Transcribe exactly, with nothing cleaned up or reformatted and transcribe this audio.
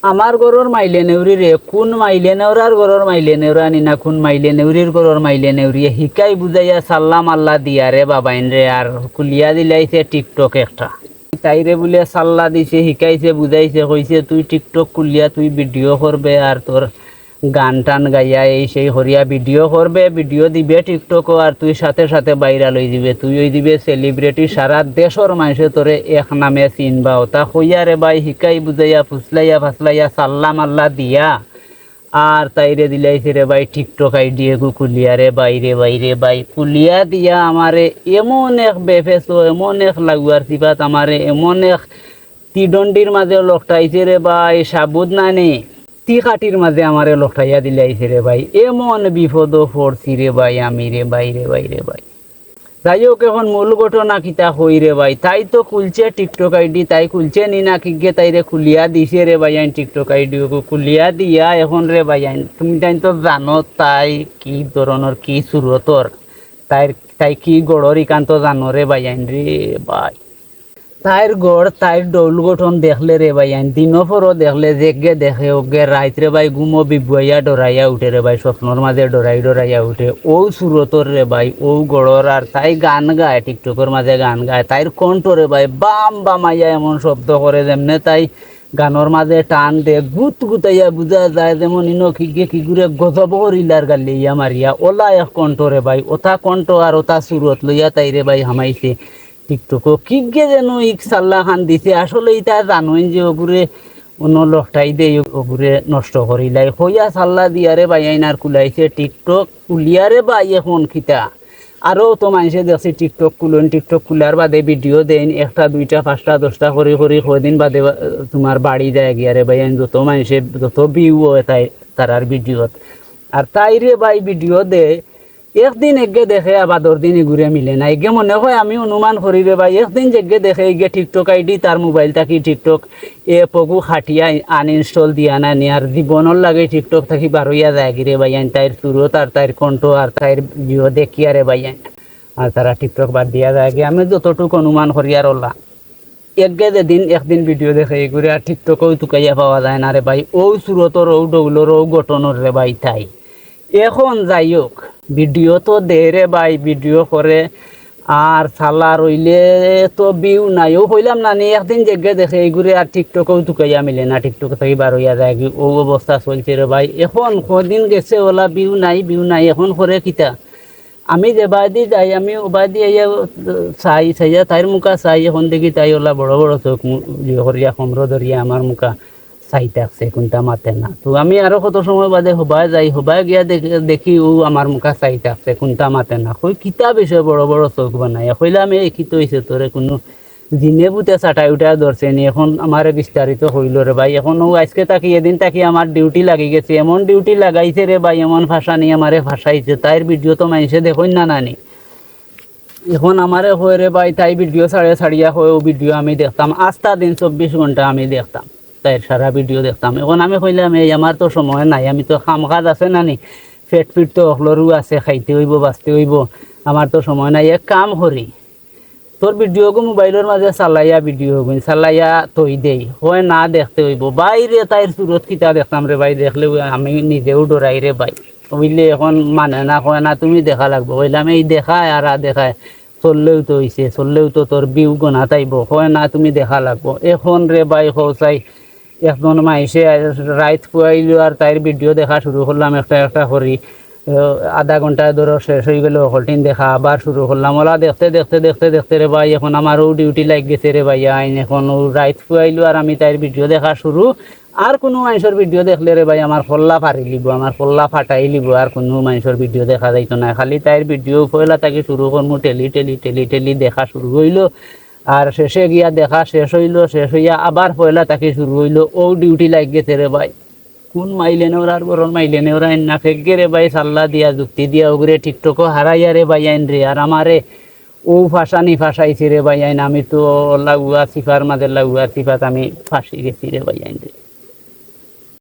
আমার ঘরর মাইলে নেউরি রে, কুন মাইলে নেউরার ঘরর মাইলে নেউরা নি না, কুন মাইলে নেউরির ঘরর মাইলে নেউরি, হিকাই বুঝাইয়া সাল্লা মাল্লা দিয়া রে বাবাইন রে, আর কুলিয়া দিলাইছে TikTok একটা। তাইরে বুলে সাল্লা দিছে, হিকাইছে, বুঝাইছে, কইছে, "তুই TikTok কুলিয়া তুই video করবে, আর তোর গান টান গাইয়া এই সেই করিয়া video করবে, video দিবে TikTok-ও, আর তুই সাথে সাথে viral অই দিবে, তুই অই দিবে celebrity, সারা দেশর মানষে তোরে এক নামে চিনবা।" ওটা কইয়া রে ভাই, হিকাই বুঝাইয়া, ফুসলাইয়া ফাসলাইয়া, সাল্লা মাল্লা দিয়া, আর তাইরে দিলাইছে রে ভাই TikTok ID এগু কুলিয়া রে ভাই রে ভাই রে ভাই। কুলিয়া দিয়া আমারে এমন এক বেফেসো, এমন এক লাগুয়ার সিফাত, আমারে এমন এক তিডন্ডির মাঝে লকটাইছে রে ভাই, সাবুদ নানি। তি কাটির মাঝে আমারে লকটাইয়া দিলাইছে রে ভাই, এমন বিপদো পড়ছি রে ভাই আমি রে ভাই রে ভাই রে ভাই। যাই হোক, এখন মূল ঘটনা কিতা কই রে ভাই, তাই তো খুলছে TikTok ID, তাই খুলছে নি না কিগে তাইরে খুলিয়া দিছে রে ভাইয়াইন, TikTok ID ওগু খুলিয়া দিয়া এখন রে ভাইয়াইন, তুমি তাইন তো জানো তাই কি ধরনর কি সুরতর, তাইর, তাই কি গড়র ইখান তো জানো রে ভাইয়াইন রে ভাই। তাইর গড়, তাইর ডৌল গঠন দেখলে রে ভাইয়াইন, দিনো পরো দেখলে যেগে দেখে ওগে রাইত রে ভাই ঘুমো বিবুয়াইয়া ডরাইয়া উঠে রে ভাই, স্বপ্নর মাঝে ডরাই ডরাইয়া উঠে। ও সুরতর রে ভাই, ও গড়র, আর তাই গান গায়, TikTok-র মাঝে গান গায়। তাইর কণ্ঠ রে ভাই, বাম বামাইয়া এমন শব্দ করে, যেমনে তাই গানর মাঝে টান দে, গুত গুতাইয়া বুঝা যায়, যেমন ইনো কিগে কিগুরে গজব করিলার গালিয়া মারিয়া, ওলা এক কণ্ঠ রে ভাই, ওটা কণ্ঠ আর ওটা সুরত লইয়া তাই রে ভাই হামাইছে। TikTok-ও কিগে যেন ইক সাল্লা খান দিছে। আসলে ইতা জানোইন যে ওগুরে অন্য লকটাই দেই, ওগুরে নষ্ট করিলাই। কইয়া সাল্লা দিয়ারে ভাইয়াইন আর কুলাইছে TikTok, কুলিয়ারে ভাই এখন কিতা। আরো তো মানষে দেখছি TikTok কুলইন, TikTok কুলার বাদে video দেইন, একটা, দুইটা, পাঁচটা, দশটা করি করি কয়দিন বাদে বা-, তোমার বাড়ি যায় গিয়ারে ভাইয়াইন, যত মানষে, যত view অয় তাই তারার video-ত। আর তাইরে ভাই video দে, একদিন এগে দেখে, আবার দশ দিন ইগুরে মিলে না। এগে মনে হয় আমি অনুমান করি রে ভাই, একদিন যেগে দেখে, এগে TikTok ID তার mobile থাকি TikTok app ওগু খাটিয়া uninstall দিয়া না নি, আর জীবনর লাগে TikTok থাকি বারইয়া যায় গিরে ভাইয়াইন, তাইর সুরত আর তাইর কণ্ঠ আর তাইর ভিডিও দেখিয়া রে ভাইয়াইন, আর তারা TikTok বাদ দিয়া যায় গি। আমি যতটুক অনুমান করি আর ওলা। এগে যেদিন একদিন video দেখে ইগুরে আর TikTok-ও তুকাইয়া পাওয়া যায় না রে ভাই। ও সুরতর, ও ডৌলর, ও গঠনর রে ভাই তাই। এখন যাই হোক, video তো দে রে ভাই, video করে আর সাল্লা রইলে তো view নাই। ও কইলাম না নি, একদিন যেগে দেখে ইগুরে আর TikTok-ও তুকাইয়া মিলে না, TikTok থাকি বারইয়া যায় গি। ও অবস্থা চলছে রে ভাই। এখন কদিন গেছে ওলা view নাই, view নাই, এখন করে কিতা? আমি যেবায়দি যাই, আমি ওবায়দি আইয়া চাই, চাইয়া তাইর মুখা চাই, এখন দেখি তাই ওলা বড় বড় চোখ মু-, ইয়ে করিয়া, কমরো ধরিয়া আমার মুখা চাই থাকছে, কুনতা মাতে না। তো আমি আরো কত সময় বাদে হবায় যাই, হবায় গিয়া দেখ-, দেখি ও আমার মুখা চাই থাকছে, কুনতা মাতে না। কই, "কিতা বিষয় বড় বড় চোখ বানাইয়া?" কইলাম, "এই কিতা অইছে তোরে, কুনু জিনে ভূতে চাটাই উঠায় ধরছে নি?" এখন আমারে বিস্তারিত কইলো রে ভাই। এখন ও আইজকে থাকি, এদিন থাকি আমার duty লাগি গেছে, এমন duty লাগাইছে রে ভাই, এমন ফাঁসানি আমারে ফাঁসাইছে। তাইর video তো মানষে দেখইন না নানি। এখন আমারে কয় রে ভাই, তাই video ছাড়ে, ছাড়িয়া কয়, ও video আমি দেখতাম, আস্তা দিন চব্বিশ ঘন্টা আমি দেখতাম, তাইর সারা video দেখতাম। এখন আমি কইলাম, "এই আমার তো সময় নাই, আমি তো কাম কাজ আছে নানি, পেট পিট তো অকলরউ আছে, খাইতে অইবো, বাঁচতে অইবো, আমার তো সময় নাই, এক কাম করি, তোর video গু mobile-র মাঝে চালাইয়া, video গুইন চালাইয়া থই দেই, কয় না দেখতে অইবো।" বাইরে তাইর সুরত কিতা দেখতাম রে ভাই, দেখলে আমি নিজেও ডরাই রে ভাই। অইলে এখন মানে না, কয় না তুমি দেখা লাগবো। কইলাম, "এই দেখায় আর আ দেখায়, চললেও তো অইছে, চললেও তো তোর view গনাত আইবো।" কয় না তুমি দেখা লাগবো। এখন রে ভাই কও চাই, একজন মাইনষে রাইত ফুয়াইলো আর তাইর video দেখা শুরু করলাম একটা একটা করি। আহ, আধা ঘন্টায় ধরো শেষ অইগেলো, হকলটিন দেখা আবার শুরু করলাম। ওলা দেখতে দেখতে দেখতে দেখতে রে ভাই, এখন আমারও duty লাগি গেছে রে ভাইয়াইন। এখন ও রাইত ফুয়াইলো আর আমি তাইর video দেখা শুরু। আর কুনু মানষর video দেখলে রে ভাই, আমার কল্লা ফাড়িলিবো, আমার কল্লা ফাটাইলিবো। আর কুনু মানষর video দেখা যাইতো না, খালি তাইর video পয়লা থাকি শুরু করমু, ঠেলি ঠেলি ঠেলি ঠেলি দেখা শুরু অইলো। আর শেষে গিয়া দেখা শেষ অইলো, শেষ অইয়া আবার পয়লা থাকি শুরু অইলো। ও duty লাগি গেছে রে ভাই। কুন মাইলে নেওরার ঘরর মাইলে নেওরা আইন না ফেকগে রে ভাই, সাল্লা দিয়া, যুক্তি দিয়া, ওগুরে TikTok-ও হারাইয়া রে ভাইয়াইন রে, আর আমারে ও ফাঁসানি ফাঁসাইছে রে ভাইয়াইন, আমি তো লাগুয়া সিফার মাঝে লাগুয়া সিফাত আমি ফাঁসি গেছি রে ভাইয়াইন রে।